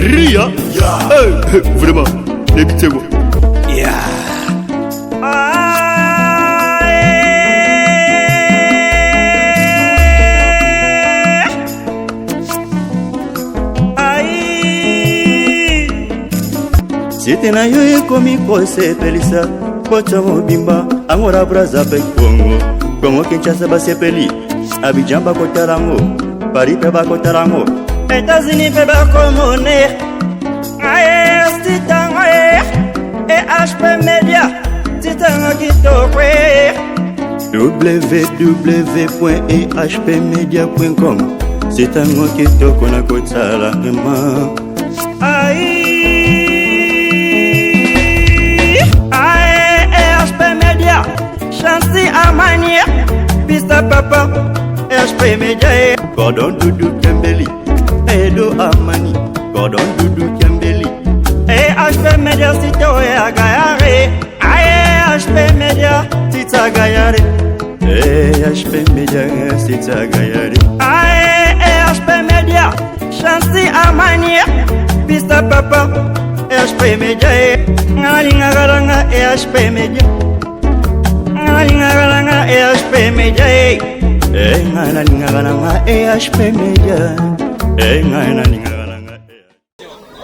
Ria. Hey, vraiment, nayebi te kwa. Yeah. Site na yo ekomi kosepelisa poto mobimba, Angola, Braza mpe Kongo, Kongo Kinshasa basepeli, Abidjan bakotala yango, Paris mpe bakotala yango, États-Unis mpe bakomone titango EHP Media, titango kitoko. www.ehpmedia.com, sitango kitoko na kotala vraiment. Ai Ae EHP Media, Chancy Amani, Pista Papa, EHP Media. Gordon Dudu Kembeli, Edo Amani, Gordon Dudu Kembeli. EHP Media, site oyo agayare. Ae EHP Media, tita gayare. EHP Media, site agayare. Ae EHP Media, Chancy Amani, Pista Papa, EHP Media. Ngalingaka nanga EHP Media. Ngalingaka nanga EHP Media. E ngai nalingaka nanga EHP Media. E ngai nalingaka nanga.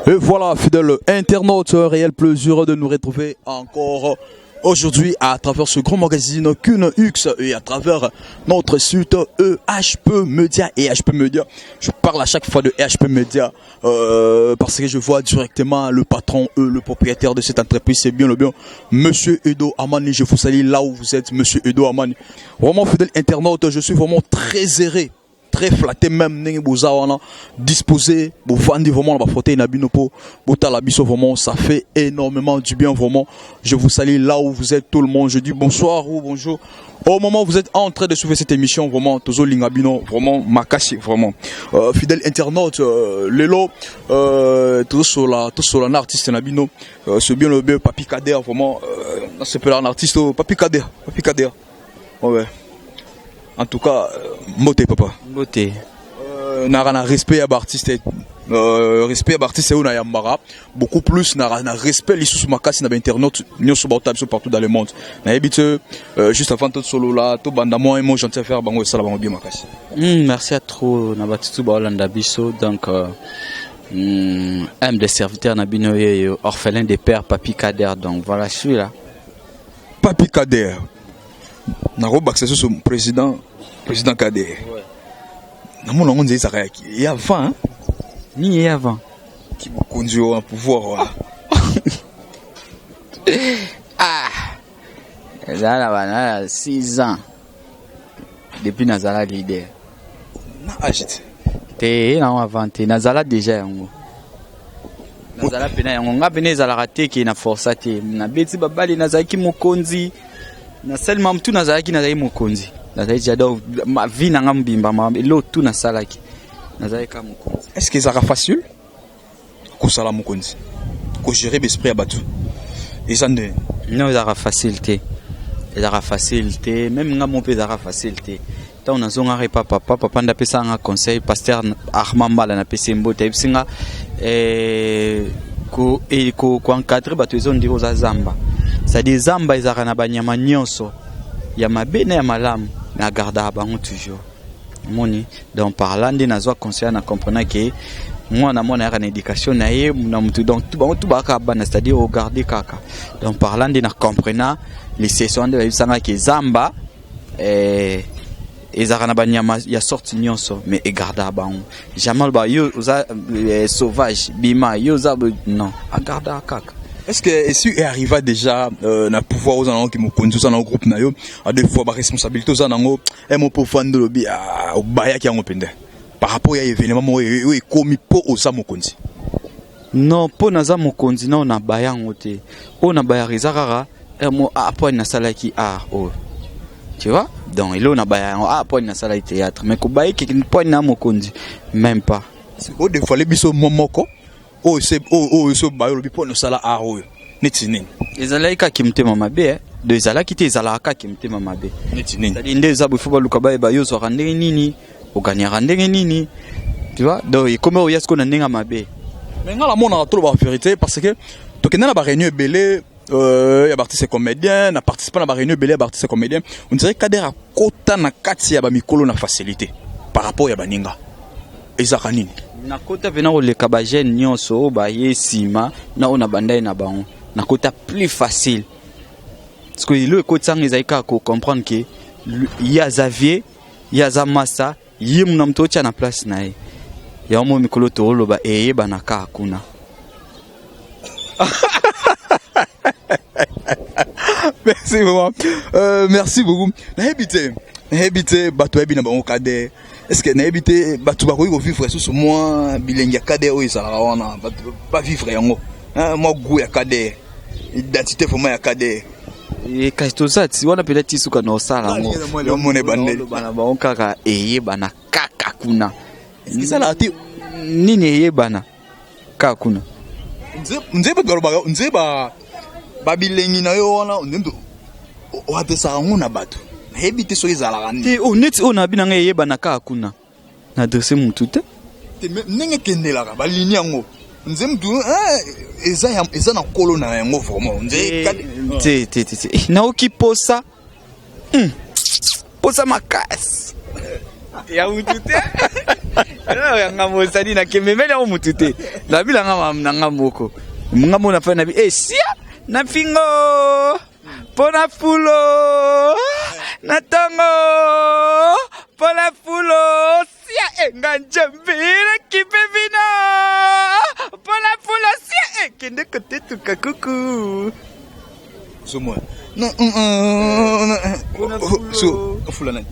Et voilà, fidèles internautes, réel plaisir de nous retrouver encore aujourd'hui à travers ce grand magazine Kun X et à travers notre site EHP Media. EHP Media, je parle à chaque fois de EHP Media parce que je vois directement le patron, le propriétaire de cette entreprise, c'est bien le bien, Monsieur Edo Amani. Je vous salue là où vous êtes, Monsieur Edo Amani. Vraiment, fidèle internaute, je suis vraiment très heureux, très flatté même, ndenge boza wana disposé, bovandi vraiment na bafauteuil na bino po botala biso. Vraiment, ça fait énormément du bien. Vraiment, je vous salue là où vous êtes, tout le monde. Je dis bonsoir ou bonjour au moment où vous êtes en train de suivre cette émission. Vraiment, tozolinga bino vraiment makasi. Vraiment, fidèle internaute, lelo tozosola na artiste na bino, c'est bien le bien Papi Kader. Vraiment, c'est un artiste, Papi Kader, Papi Kader, ouais. En tout cas, mbote papa. Mbote. Nara na respect ya baartiste, respect ya baartiste oyo nayambaka beaucoup plus, na respect lisusu makasi na bainternaute nyonso baota biso partout dans le monde. Nayebi te, juste avant tosolola, tobanda, mwa mot gentil à faire bango, esala bango bien makasi. Merci à trop na batutu baolanda biso. Donc un des serviteurs na bino yeyo, orphelin des pères, Papi Kader. Donc voilà, je suis là. Papi Kader, nakobakisa susu président, président Kader. Namona yango nzela ezalaka ya avant, hein? Nini ye avant? Mokonzi wa pouvoir wana. Ah, ezala na bana na 6 ans depuis nazala leader. Na age te? Te, nango avant te, nazala déjà yango, nazala pena yango. Nga pene ezalaka te ke na forsa te, nabeti babali, nazalaki mokonzi na selma tu, nazalaki mokonzi, nazalaki déjà. Donc ma vie na nga mobimba, eloko tu nasalaki, nazalaki kaka mokonzi. Est ce que ezalaka facile kosala mokonzi, kogérer baesprit ya bato? Eza nde? Non, ezalaka facile te, ezalaka facile te. Même nga mo mpe ezalaka facile te. Ntango nazongaka epa papa, papa nde apesaka nga conseil, pasteur Armand Mbala, napesi ye mbote, ayebisi nga koencadrer bato eza ondire oza zamba, c'est-à-dire zamba ezalaka na banyama nyonso ya mabe na ya malamu, mais agardaka bango toujours, omoni. Donc par là nde nazwa conseil, na comprendre ke mwana mwana ayaka na éducation na ye na mutu. Donc bango tu bakaka bana, c'est-à-dire ogarde kaka. Donc par là nde na comprena liseso nde bayebisanga ke zamba ezalaka na banyama ya sorte nyonso, mais egardaka bango jamais. Aloba yo oza sauvage, bima, yo oza, non, agardaka kaka. Est ce que esi arriva déjà na pouvoir oza nango, ki mokonzi oza nango, groupe na yo, a deux fois baresponsabilité oza nango, mo mpo ofandi, olobi obayaki yango mpenza par rapport ya événement moko oyo ekomi mpo oza mokonzi? Non, mpo naza mokonzi nao nabaya yango te. Oyo nabayaka eza kaka mo mpo ani nasalaki art oyo, tu vois. Donc eloko nabaya yango, mpo ani nasalaki théâtre, mais kobayeki mpo ani na mokonzi, même pas. Odévoiler biso mo moko oyo oyo so bayo olobi mpo nosala art oyo, neti nini? Ezalaki kaka motema mabe, eh. Donc ezalaki te, ezalaka kaka motema mabe. Neti nini? C'est-à-dire nde eza boye, fo baluka bayeba yo ozwaka ndenge nini, oganyaka ndenge nini, tu vois. Donc ekomi oya sikoyo na ndenge ya mabe. Mais nga namonaka, toloba vérité, parce que tokende na baréunion ebele ya baartiste comédien, na participe na baréunion ebele ya baartiste comédien, on dirait Kader akota na kati ya bamikolo na facilité par rapport ya baninga. Ezalaka nini? Nakota mpena koleka bajeune nyonso oyo baye nsima na oyo na bandai na bango. Nakota plus facile parce que elo ekotisanga ezali kaka kocomprendre ke ye aza vie, ye aza masa, ye muna moto otya na place na ye. Yango mo mikolo tooloba eyebana kaka kuna. Merci vraiment, merci beaucoup. Nayebi te, nayebi te, bato bayebi na bango Kader. Est ce que nayebi te, bato bakoki kovivre susu mwa bilengi ya Kader oyo ezalaka wana, bato bavivre yango, mwa goût ya Kader, identité vraiment ya Kader? Kasi toza ti wana mpenza, ti suka na osala yango. Omona ebandeli. Oloba na bango kaka eyebana kaka kuna. Ezalaka te. Nini eyebana kaka kuna? Nze bato balobaka nze babilengi na yo wana nde oadresaka yango na bato. Nayebi te soki ezalaka nini. Te, oh, neti oyo nabi na ngai eyebana kaka kuna, na adresse mutu te. Te, ndenge ekendelaka balini yango, nze mutu eza eza na nkolo na yango vraiment nze. Te, te, te, te. Naoki posa. Posa makasi ya mutu te ya ngambo osali nakememeli yango mutu te. Nabi na nga na nga moko, nga moko nafai nabi sia na fingo mpo na fulo na ntongo, mpo na fulo sia e nga njambila kipe bino mpo na fulo sia e kende kotetuka kuku. Ozomona so ofula nani?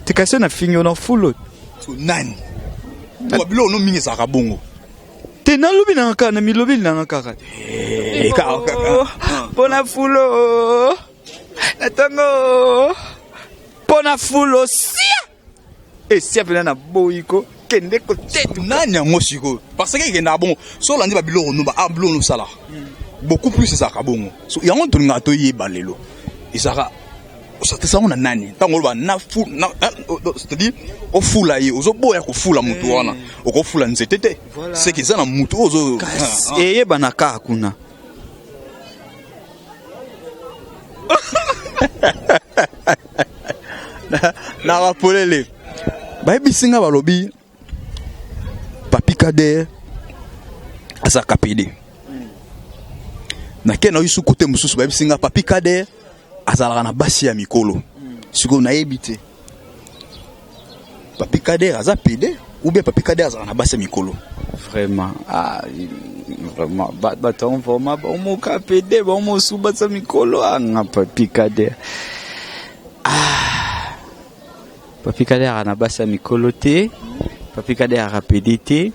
Te, kasi na fingi na fulo. So nani? Po biloko no mingi ezalaka bongo. Te, nalobi nanga kaka na milobeli nanga kaka. Kaka. Mpo na fulo na ntongo, mpo na fulo sia esia mpena na boyi ko kende kotetu. Nani yango sikoyo? Parce que ekendaka bongo, so olandi babiloko no biloko no osalaka beaucoup plus ezalaka bongo. So yango tolingaka toyeba lelo, ezalaka osatisa yango na nani? Ntango oloba na c'est-à-dire ofula ye, ozoboya kofula motu wana, okofula nzete te, seke eza na motu oyo ozo Kasi eyebana kaka kuna. Na rapolele bayebisi nga, balobi Papi Kader azalaka pédé. Nake na yusu kote mosusu, bayebisi nga Papi Kader azalaka na basi ya mikolo. Sikoyo nayebi te, Papi Kader aza pédé ou bien Papi Kader azalaka na basi ya mikolo? Vraiment, ah, vraiment, bato yango vraiment baomoka pédé, baomosubasa mikolo. Anga Papi Kader, ah, Papi Kader aka na basi ya mikolo te. Papi Kader aka pédé te.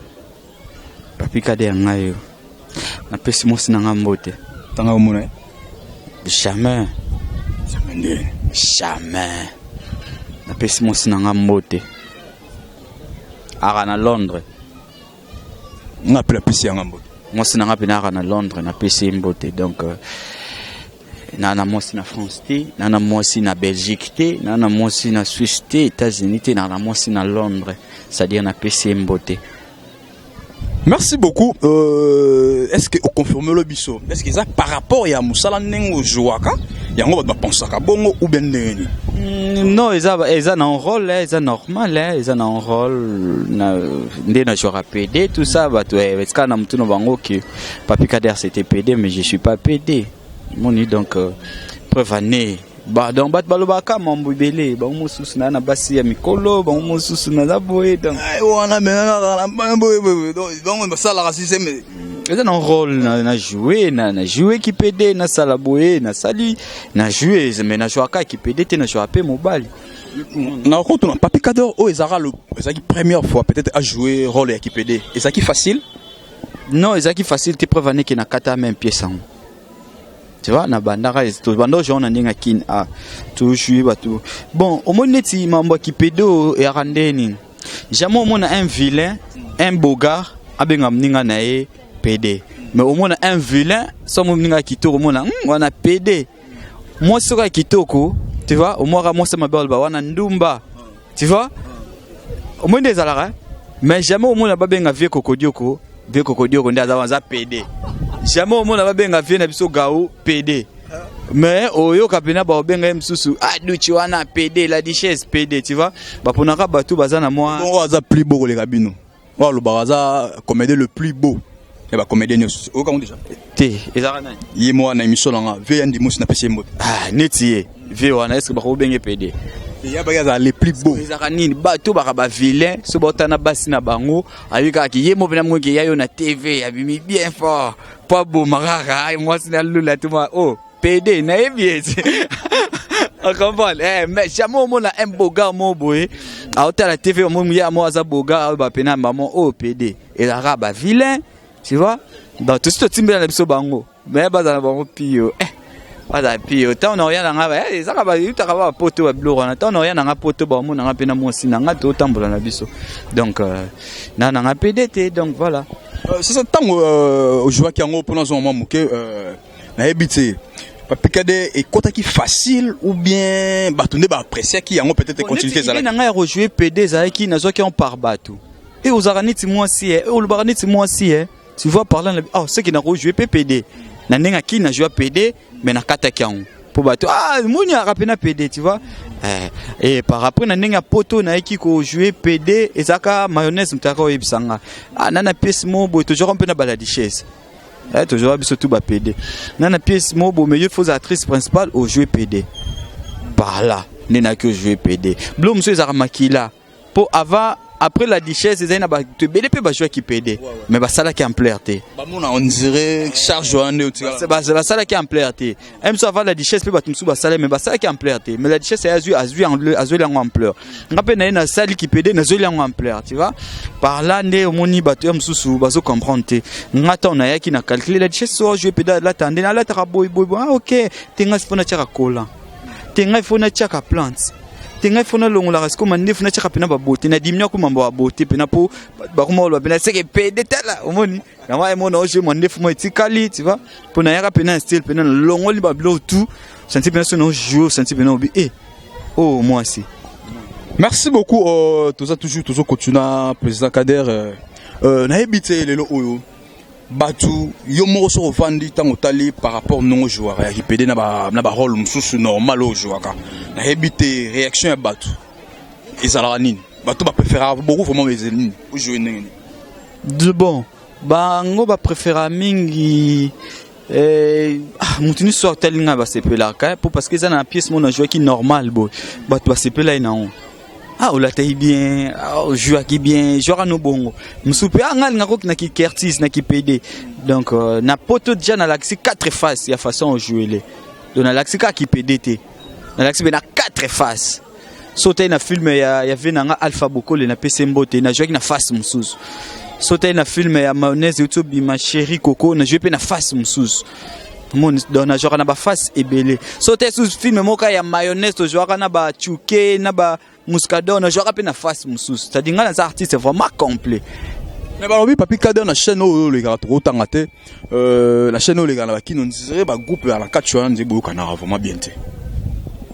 Papi Kader, ngai yo napesi mwasi na nga mbote. Tanga omona ye? Jamais. Jamais nde? Jamais. Napesi mwasi na nga mbote, aka na Londres. Nga mpe napesi yanga mbote. Mwasi na nga mpena aka na Londres, napesi ye mbote. Donc na mwasi na France te, na mwasi na Belgique te, na mwasi na Suisse te, États-Unis te, na mwasi na Londres, c'est-à-dire napesi ye mbote. Merci beaucoup. Est-ce que oconfirme le biso? Est-ce que ça par rapport ya musala ndenge ozwaka yango, bato bapensaka bongo ou bien ndenge nini? Non, eza na un rôle, eza normal, eza na un rôle na nde na jouera PD, tout ça. Bato etika na mutu na bango que Papi Kader c'était PD, mais je suis pas PD. Moni donc preuve année ba donc bato balobaka mambo ebele, bango mosusu na basi ya mikolo, bango mosusu naza boye, donc Wana donc basalaka système. Eza na rôle na jouer, na jouer ki PD, nasala boye, nasali na jouer, mais na jouaka ki PD te, na jouer mpe mobali. Na kotuna Papi Kader, oyo ezalaka ezalaki première fois peut-être à jouer rôle ya kipd, ezalaki facile? Non, ezalaki facile te. Preuve aneke na kata même pièce yango, tu vois, na bandaka banda ojouer na ndenge ya kini a tojouer bato. Bon, omoni neti mambo ya kipedo eyaka nde nini? Jamais omona un vilain, un beau gars abenga moninga na ye PD, mais omona un vilain so moninga ya kitoko, omona wana PD. Mwasi soki ya kitoko, tu vois, omwaka mwasi mabe, aloba wana ndumba, tu vois, omoni nde ezalaka. Mais jamais omona babenga vie kokodioko. Vieux Kokodioko nde aza aza PD. Jamais omona babenga vieux na biso Gao PD. Mais oyoka mpena baobenga ye mosusu, ah, duchi wana PD, la duchesse PD, tu vois. Baponaka bato baza na mwa Bongo aza plus beau koleka bino. Oyo alobaka aza comédien le plus beau ya bacomédien nyonso, oyokango déjà? Te, ezalaka nani? Ye mo wana, émission nanga, vieux ya Ndimosi, napesi ye mbote. Ah, neti ye vieux wana, est ce que bakobenge PD? Ya baki azala le plus beau. Ezalaka nini? Bato baka bavilain so baotana basi na bango, ayebi kaka ye mo mpena moki ya yo na TV, abimi bien fort mpo aboma kaka mwasi na lula tuma. Oh, PD nayebi ye ti ocomprendre. Eh, mais jamais omona un beau gars mo boye aotala TV, omoni ye mo aza beau gars, oyo bapena mamo oyo PD. Ezalaka bavilain, tu vois. Donc tosi totimbela na biso bango, mais bazala na bango pio, eh, bazala pio. Ntango na oya na nga, ezaka bayutaka ba bapoto, babiloko wana. Ntango na oya na nga poto, bamona nga mpe na mwasi na nga, totambola na biso. Donc na nga PD te. Donc voilà. Sasa ntango ojouaki yango mpona azonga mwa moke, nayebi te, Papi Kader, ekɔtaki facile ou bien bato nde baappréciaki yango, peut-être continuité ezalaki? Na ngai ya kojouer PD ezalaki, nazwaki yango par bato e ozalaka neti mwasi e olobaka neti mwasi e, tu vois. Par là, oh, soki nakojouer mpe PD na ndenge akini, na jouer PD, mais nakataki yango mpo bato, ah, moni aka mpe na PD, tu vois. Eh, et par après, na ndenge ya poto, nayeki kojouer PD, ezalaka mayonnaise. Moto aka oyebisa nga, ah, na pièce mo boye, tozwaka mpe na bala duchesse. Eh, tozwaka biso tu ba PD na pièce mo boye, mais yo faut actrice principale, ojouer PD. Par là nde nayaki ojouer PD. Bilo mosusu ezalaka makila, mpo avant, après la duchesse, ezali na bato ebele mpe bajouaki PD, mais basalaki ampleur te. Bamona on dirait charge wana nde otikala. Basalaki ampleur te. Mosusu avant la duchesse mpe bato mosusu basala, mais basalaki ampleur te. Mais la duchesse azwi azweli yango ampleur. Nga mpe na ye nasaliki PD, nazweli yango ampleur, tu vois. Par là nde omoni bato ya mosusu bazocomprendre te. Nga ntango nayaki na calcul, la duchesse so ajoue PD, alata nde nalataka boye boye boye. Ah, ok, te, nga sifo natiaka collant te, ngai fo natiaka plante te, ngai fo nalongolaka sikoyo mandefu, natiaka mpena babote na dimina komamba babote mpena, mpo bakoma koloba mpena seke PD. Tala, omoni yango ayemona ojoue mandefu mo etikali, tu vois. Mpo nayaka mpena na style mpena nalongoli babiloko tout, senti mpena so naojoue, senti mpena obi e oh mwasi. Merci beaucoup. Toza toujours, tozo continue, président Kader. Nayebi te, lelo oyo bato, yo moko soki ovandi, ntango otali par rapport ndongo ojouaka ya kipede na barole mosusu normal oyo ojouaka, nayebi te, réaction ya bato ezalaka nini? Bato bapréféraka beaucoup vraiment ezali nini? Ojoue ndenge nini? Bon, bango bapréféra mingi, ah, motu nyonso atali ngai basepelaka, po parce que eza na pièce mo najouaki normal boye, bato basepela ye nango. Ah, olataki bien, ah, ojouaki bien, jouaka no bongo. Mosusu mpe, ah, ngai alingaka na kikertis na kipede. Donc na poto déjà nalakisi quatre faces ya façon ojouele. Donc nalakisi kaka kipede te, nalakisi mpe na quatre faces. So otali na film ya vieux na nga Alpha Bokole, napesi mbote, najouaki na face mosusu. So otali na film ya mayonnaise euti obima, Chéri Coco, najoue mpe na face mosusu. Moni, donc najouaka na baface ebele. So otali susu film moko ya mayonnaise, tozwaka na bachuke na ba muscador, najouaka mpe na face mosusu. C'est-à-dire ngai naza artiste vraiment complet. Mais balobi Papi Kader, na chaîne oyo olekaka, tokotanga te, na chaîne oyo olekaka na bakino, ndire bagroupe ya na kati wana nde boyokanaka vraiment bien te.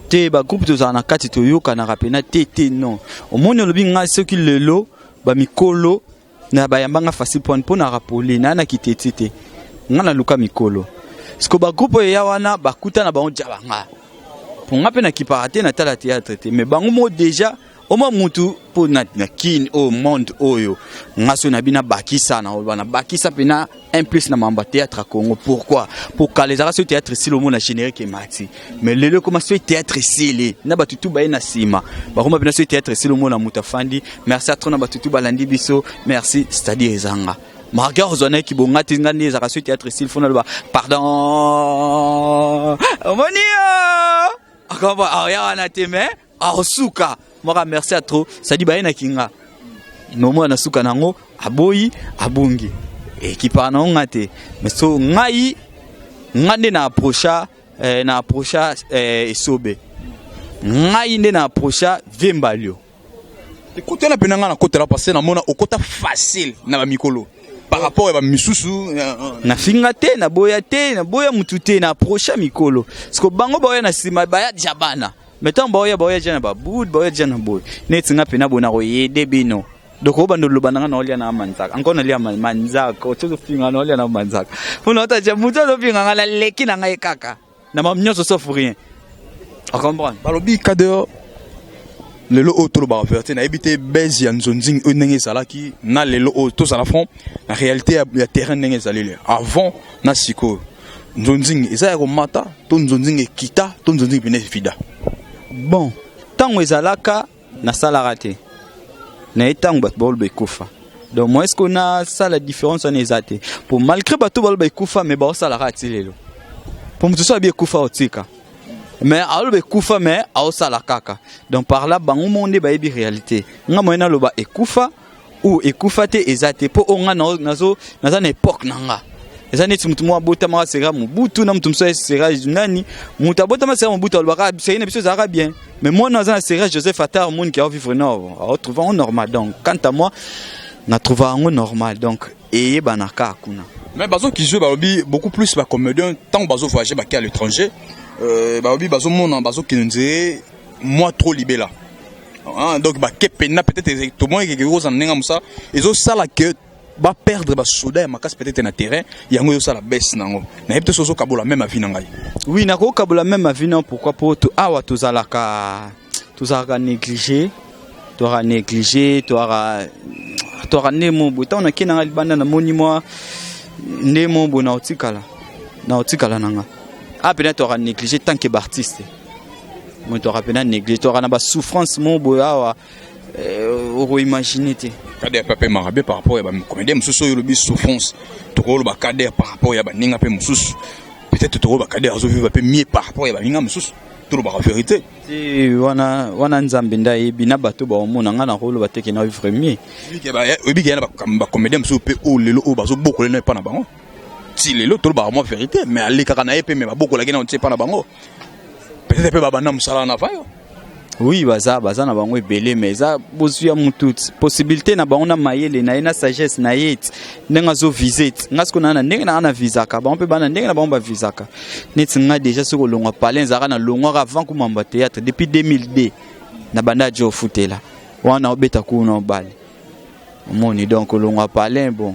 Te, bagroupe tozala na kati toyokanaka mpena te te, non. Omoni, olobi ngai soki lelo bamikolo na bayambanga facile mpo mpo na rapole na na kiteti te, nga naluka mikolo siko bagroupe oyo eya wana, bakuta na bango dia banga, mpo nga mpe nakipaka te, natala théâtre te. Mais bango moko déjà omwa mutu mpo na kini oyo, monde oyo, nga so na bino bakisa na oloba na bakisa mpena un plus na mambo ya théâtre ya Congo. Pourquoi? Po kala ezalaka so théâtre esili, omona générique emati. Mais lelo ekoma so théâtre esili, na bato tu baye na nsima bakoma mpena so théâtre esili, omona moto afandi, merci atro na bato tu balandi biso, merci. C'est-à-dire ezanga marqueur ozwa nayeki bonga te. Nga nde ezalaka so théâtre esili, fo naloba pardon, omoni yo akoya wana te, mais aosuka moko merci à trop. C'est-à-dire bayenaki nga nomona na suka nango, aboyi abungi ekipaka nango nga te. Mais so ngai, nga nde na approcha, na approcha, esobe ngai nde na approcha Viembalio. Ekotela mpena ngai nakotela parce que namona okota facile na bamikolo par rapport ya bamisusu. Nafinga te, naboya te, naboya mutu te. Na approcha mikolo siko, bango baoya na nsima, baya dia bana. Mais ntango baoya, baoya dia na babude, baoya dia na boye neti nga mpena boye na koyede bino. Donc obanda oloba na nga, naolia na manzaka, encore nalia manzaka, otozofinga, naolia na manzaka mpona otatia motu azofinga nga, naleki na ngai kaka na makambo nyonso sauf rien, ocomprendre? Balobi Kader, lelo oyo tolobaka vérité, nayebi te base ya nzonzing oyo ndenge ezalaki na lelo oyo. Tozala franc na réalité ya terrain, ndenge ezaleli avant na sikoyo, nzonzing eza ya komata to nzonzing ekita to nzonzing pene evida? Bon, ntango ezalaka nasalaka te na ye, ntango bato baoloba ekufa. Donc moi, est ce que nasala différence wana? Eza te, po malgré bato baloba ekufa, mais baosalaka ti lelo. Po moto so abi ekufa, otika, mais aloba ekufa, mais aosala kaka. Donc par là, bango mo nde bayebi réalité. Nga moye naloba ekufa ou ekufa te eza te, mpo oyo nga nazo naza na époque na nga, eza neti motu moko abotamaka sera Mobutu na motu mosusu sera nani. Moto abotama sera Mobutu alobaka série na biso ezalaka bien, mais mwana aza na sera Joseph Atar, omoniki aovivre no, aotrouve yango normal. Donc quant à moi, natrouve yango normal, donc eyebana kaka kuna. Mais bazokizwe, balobi beaucoup plus bacomédien, ntango bazovoyage, bake à l'étranger, balobi bazomona bazokende nzela mwa trop libela. Hein, donc bake pena peut-être tomoni ekeke kozala ndenge mosala ezosala ke baperdre basoda ya makasi peut-être na terrain, yango ezosala baisse nango. Nayebi te so ozokabola même avis na ngai. Oui, nakokabola même avis na. Pourquoi? Po awa tozalaka négligé, toaka négligé, toaka nde mo boye. Ntango nakei nanga libanda, namoni mwa nde mo boye, na otikala na nga. A mpena toaka négligé tant que baartiste mo, toaka mpena négligé, toaka na basouffrance mo boye awa, okoimagine te. Kader mpe apemaka bien par rapport ya bacomédien mosusu oyo olobi souffrance. Tokoloba Kader par rapport ya baninga mpe mosusu, peut-être tokoloba Kader azovivre mpe mieux par rapport ya baninga mosusu, tolobaka vérité. Te, wana Nzambe nde ayebi na bato baomona. Nga nakoloba te ke na vivre mieux. Oyebi ke ya na bacomédien mosusu mpe oyo lelo oyo bazobokola no epa na bango ti lelo. Tolobaka mwa vérité, mais alekaka na ye mpe, mais babokolaki nano ti epa na bango, peut-être mpe babanda mosala na va yo. Oui, baza na bango ebele, mais eza bozwi ya mutu ti possibilité na bango na mayele na ye na sagesse na ye ti ndenge azovise ti. Nga sikoyo naa na ndenge na nga na visaka bango, mpe bana ndenge na bango bavisaka. Neti nga déjà, soki olongwa palin, ezalaka na longwaka avant kumamba théâtre depuis 2002, na banda adia ofutela wana, obeta kuna obale, omoni. Donc olongwa palin, bon,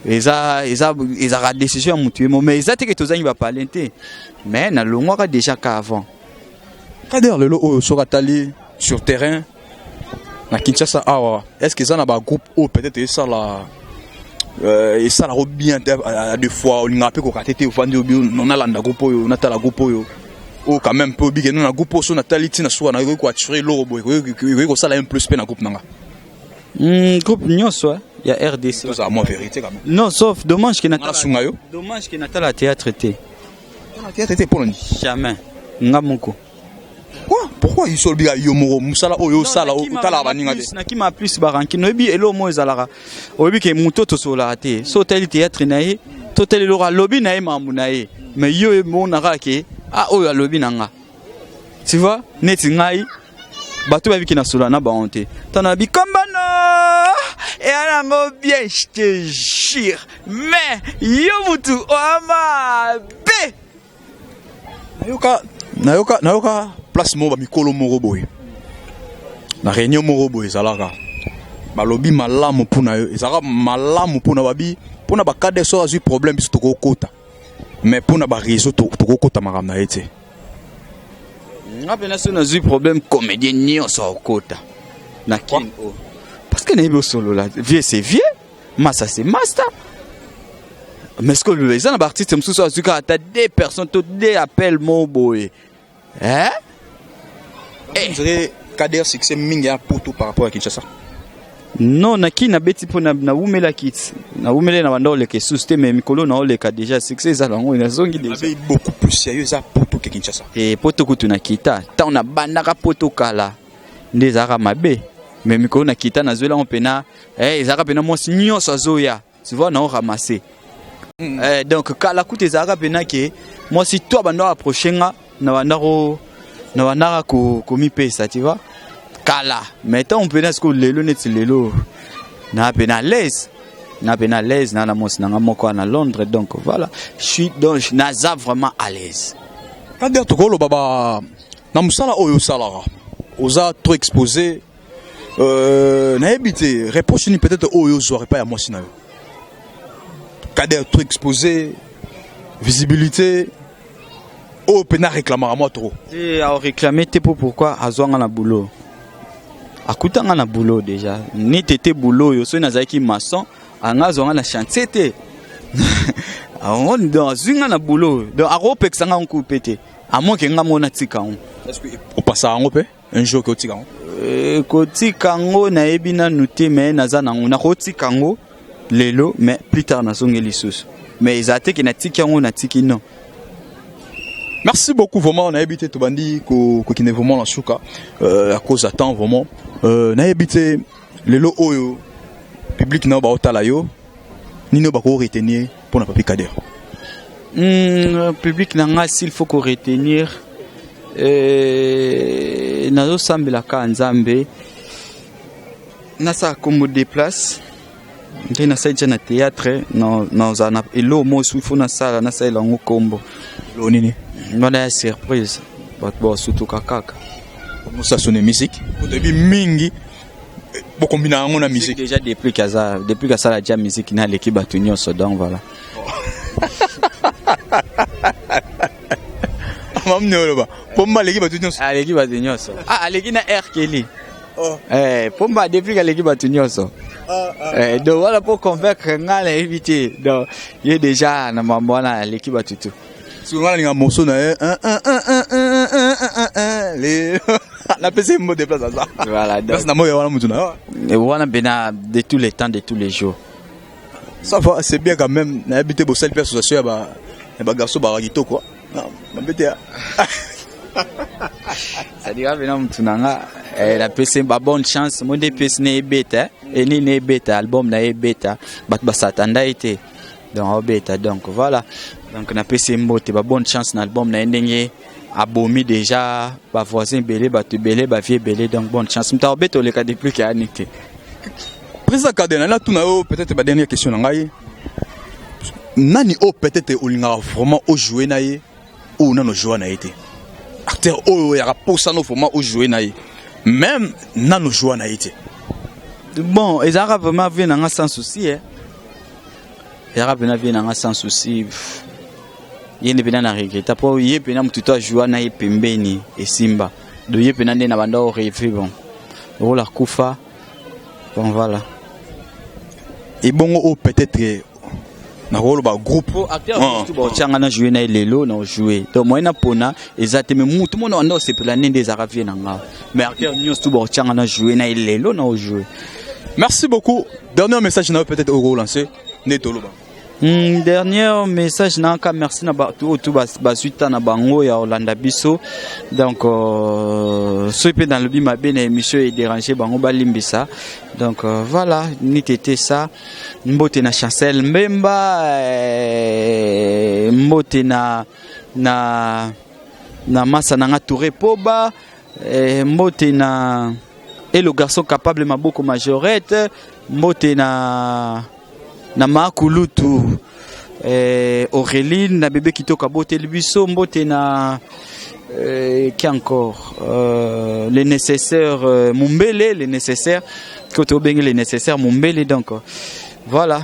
eza ezalaka décision ya mutu ye mo, mais eza te ke tozangi bapalin te, mais nalongwaka déjà ka avant. Kader, lelo oyo soki atali sur terrain na Kinshasa awa, est ce que eza na bagroupe oyo peut-être esala esalako bien te? Des fois olingaka mpe koka te te, ofandi obi nalanda groupe oyo, natala groupe oyo, oyo quand même mpe obike no na groupe oyo, so natali ntina suka na ekoki koattire eloko boye, ekoki kosala un plus mpe na groupe na nga. Groupe nyonso ya RDC. Tozala mwa vérité quand même. Non, sauf dommage ke nasunga yo. Dommage ke natala théâtre te. Théâtre te, mpona nini? Jamais, nga moko. Pourquoi? Pourquoi iso olobika yo moko mosala oyo osala, otalaka baninga te? Nakima plus barankine. Oyebi eloko moko ezalaka, oyebi ke moto tosololaka te. So otali théâtre na ye, totali eloko alobi na ye, makambo na ye, mais yo emonaka ke ah, oyo alobi na nga, tu vois. Neti ngai, bato bayebi ke nasolola na bango te. Ntango nabi kombano eya nango bien, je te jure, mais yo mutu oama be. Nayoka place moko, bamikolo moko boye na réunion moko boye ezalaka, balobi malamu mpona yo, ezalaka malamu mpona babi, mpona baKader so azwi problème, biso tokokota, mais mpona baréseau tokokota makambo na ye te. Nga mpena so nazwi problème, comédien nyonso akokota na kini oyo, parce que nayebi osolola. Vieux c'est vieux, masa c'est master, mais ce que eza na baartiste mosusu azwi kaka ata deux personnes to deux appel mo boye, eh? Eh. Dirait Kader succès mingi ya poto par rapport à Kinshasa. Non, naki nabeti mpo nawumelaki ti nawumeli na banda oleka esusu te, mais mikolo na oleka déjà succès ezala yango nazongi déjà. Beaucoup plus sérieux eza poto ke Kinshasa. Te, poto kutu nakita ntango nabandaka poto kala nde ezalaka mabe, mais mikolo nakita nazweli yango mpena, ezalaka mpena mwasi nyonso azoya, tu vois, nao ramasse. Donc kala kutu ezalaka mpena ke mwasi to abanda approche nga, na bandaka komipesa, tu vois, kala. Mais ntango mpena sikoyo lelo, neti lelo na mpena à l'aise, na mpena à l'aise na mwasi na nga moko na Londres. Donc voilà, je suis donc naza vraiment à l'aise. Kader, tokoloba ba na mosala oyo osalaka, oza trop exposé. Nayebi te reproche nini peut-être oyo ozwaka epai ya mwasi na yo. Kader trop exposé, visibilité oyo mpe réclamaka mwa trop. Te, aoréclame te. Mpo pourquoi? Azwanga na boulot, akutanga na boulot déjà. Neti ete boulot oyo, soki nazalaki maçon, anga azwanga na chantier te. Donc azwi nga na boulot, donc akopekisa nga nku mpe te, amoke nga moko natika yango. Est-ce que opasaka yango mpe un jour ke otika yango? Kotika yango, nayebi nanu te, mais naza nango, nakotika yango lelo, mais plus tard nazongi lisusu. Mais eza te ke natiki yango, natiki, non. Merci beaucoup vraiment. Nayebi te, tobandi kokende vraiment na suka à cause ya temps vraiment. Nayebi te, lelo oyo public na yo baotala yo, nini oyo bako retenir mpona Papi Kader? Public na nga, s'il faut ko retenir, nazosambelaka Nzambe nasala kombo déplace nde nasali tia na théâtre. Nazala na eloko mosusu, il faut nasala, nasalela yango kombo. Lo nini? Wana ya surprise, bato basutuka kaka. Mosaso na musique, otoyebi mingi bokombina yango na musique. Déjà depuis kaza, depuis kasala dia musique, naleki bato nyonso, donc voilà. Mamne oloba Pomba aleki bato nyonso. Aleki bato nyonso. Ah, aleki na R Kelly. Oh. Eh, Pomba depuis aleki bato nyonso. Eh, donc voilà, pour convaincre nga, nayebi te. Donc ye déjà na mambo wana aleki bato tu. Soki nga nalinga morceau na ye, napesi ye mot de place aza. Voilà, donc place na moyo wana mutu na yo wana mpena de tous les temps, de tous les jours. Ça va, c'est bien quand même. Nayebi te, bosali mpe association ya bagarçon baka kitoko mabe te. C'est-à-dire mpena mutu na nga, napesi ba bonne chance mo nde epesi na ebeta enini, ebeta album na ye, ebeta bato basatanda ye te, donc aobeta. Donc voilà, donc napesi ye mbote, ba bonne chance na album na ye, ndenge abomi déjà bavoisin ebele, bato ebele, bavie ebele. Donc bonne chance, moto aobeta oleka depuis ke ani te. Président Kader, natuna yo peut-être ba dernière question na ngai: nani oyo peut-être olingaka vraiment ojoue na ye, oyo nano ojoua na ye te? Acteur oyo oyaka posano vraiment ojoue na ye, même nano ojoua na ye te. Bon, ezalaka vraiment vie na nga sans souci, eh. Ezalaka mpena vie na nga sans souci. Ye nde mpena na regretta, mpo ye mpena motu to ajoua na ye pembeni esimba. Donc ye mpena nde na banda orêve. Bon, lokola kufa, bon voilà. Ebongo oyo peut-être nakoloba groupe? Acteur mosusu baotianga na joue na ye lelo, na ojoue, donc moyen napona eza te. Mais mutu mona wanda osepela nde ezalaka vie na nga, mais acteur nyonso tu baotianga na joue na ye lelo, na ojoue. Merci beaucoup. Dernier message na yo peut-être okolancer nde toloba. Dernier message naka, merci na bato oyo tu bazwi ta na bango ya kolanda biso. Donc soki mpe nalobi mabe na émission, edérange bango, balimbisa. Donc voilà, niti ete ça, mbote na Chancel Mbemba, mbote na masa na nga Touré Poba, mbote na et le garçon capable Maboko Majorette, mbote na Makulutu Aurélie na bébé kitoko aboteli biso, mbote na qui encore, le nécessaire, Mumbele, le nécessaire koto obenge, le nécessaire Mumbele. Donc voilà.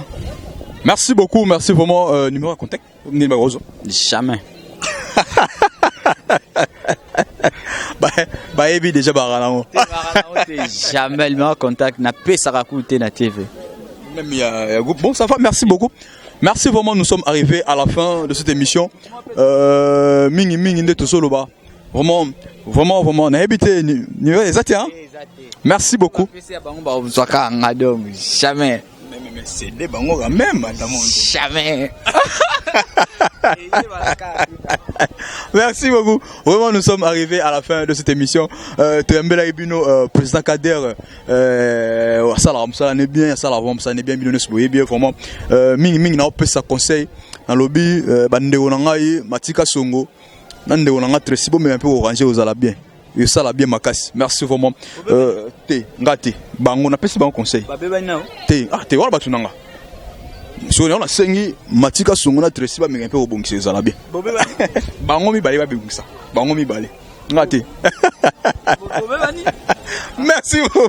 Merci beaucoup, merci vraiment. Numéro à contact nini bakozo? Jamais. Bayebi déjà baka nango. Jamais numéro contact napesaka kutu te na TV. Même il y a groupe. Bon, ça va, merci beaucoup. Merci vraiment, nous sommes arrivés à la fin de cette émission. Mingi mingi nde tosoloba. Vraiment, vraiment, vraiment, nayebi te numéro eza te, hein? Merci beaucoup. Bango bazwaka nga, donc jamais. Mais c'est des bango quand même, madame. Jamais. Merci beaucoup. Vraiment, nous sommes arrivés à la fin de cette émission. Toyambela bino, président Kader, asala mosala ne bien, asala vraiment mosala ne bien, bino nyonso boye bien vraiment. Mingi mingi na opesa conseil nalobi, bandeko na ngai Matika Songo na ndeko na ngai Tracy, bomema mpe orange, ozala bien, esala bien makasi. Merci vraiment. Te, nga te, bango napesi bango conseil te. Ah te, wana bato na nga soki yango nasengi Matika Songo na Tracy bameka mpe kobongisa, ezala bien. Bango mibale babongisa, bango mibale, nga te. Merci beaucoup.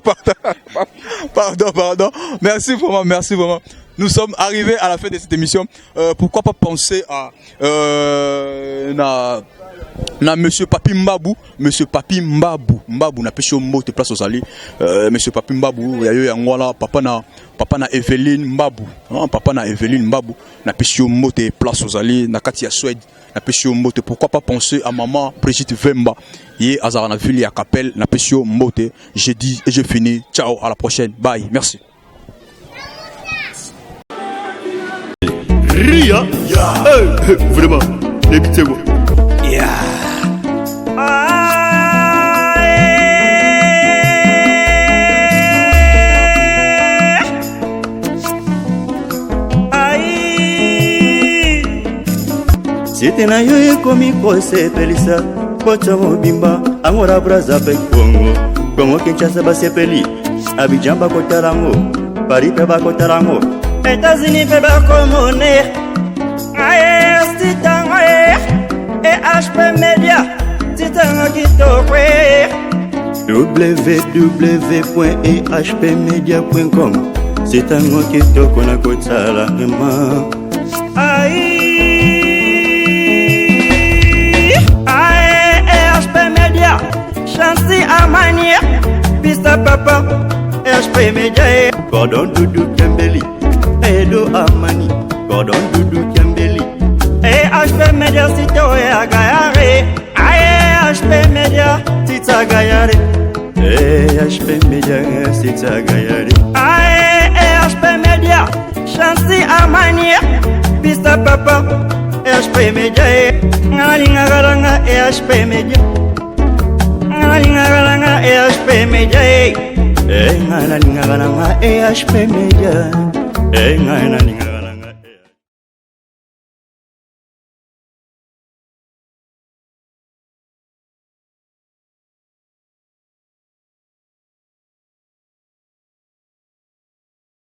Pardon, pardon. Merci vraiment, merci vraiment. Nous sommes arrivés à la fin de cette émission. Pourquoi pas penser à na monsieur Papi Mbabu, monsieur Papi Mbabu, Mbabu na pesho mbote place ozali. Monsieur Papi Mbabu, ya yo yango papa na Eveline Mbabu, hein, papa na Eveline Mbabu, na pesho mbote place ozali na kati ya Suède, na pesho mbote. Pourquoi pas penser à maman Brigitte Vemba, ye azala na ville ya Capelle, na pesho mbote. Je dis et je finis. Ciao, à la prochaine. Bye. Merci. Ria. Hey, vraiment. Évitez-moi. Yeah. Aïe. Site na yo ekomi kosepelisa poto mobimba, Angola, Braza mpe Kongo, Kongo Kinshasa basepeli, Abidjan bakotala yango, Paris mpe bakotala yango. États-Unis mpe bakomone aye sitango e EHP Media, titango kitoko e. www.ehpmedia.com, sitango kitoko na kotala vraiment. Ai ae EHP Media, Chansi Amani, Pista Papa, EHP Media e. Gordon Dudu Kembeli, Edo Amani, Gordon Dudu Kembeli. EHP Media, site oyo ya gayare aye EHP Media, tita gayare. EHP Media, site gayare. Ae EHP Media, Chansi Amani, Pista Papa, EHP Media e. Nga nalingaka nanga EHP Media, nga nalingaka nanga EHP Media e. E nga nalingaka nanga EHP Media, e nga nalinga.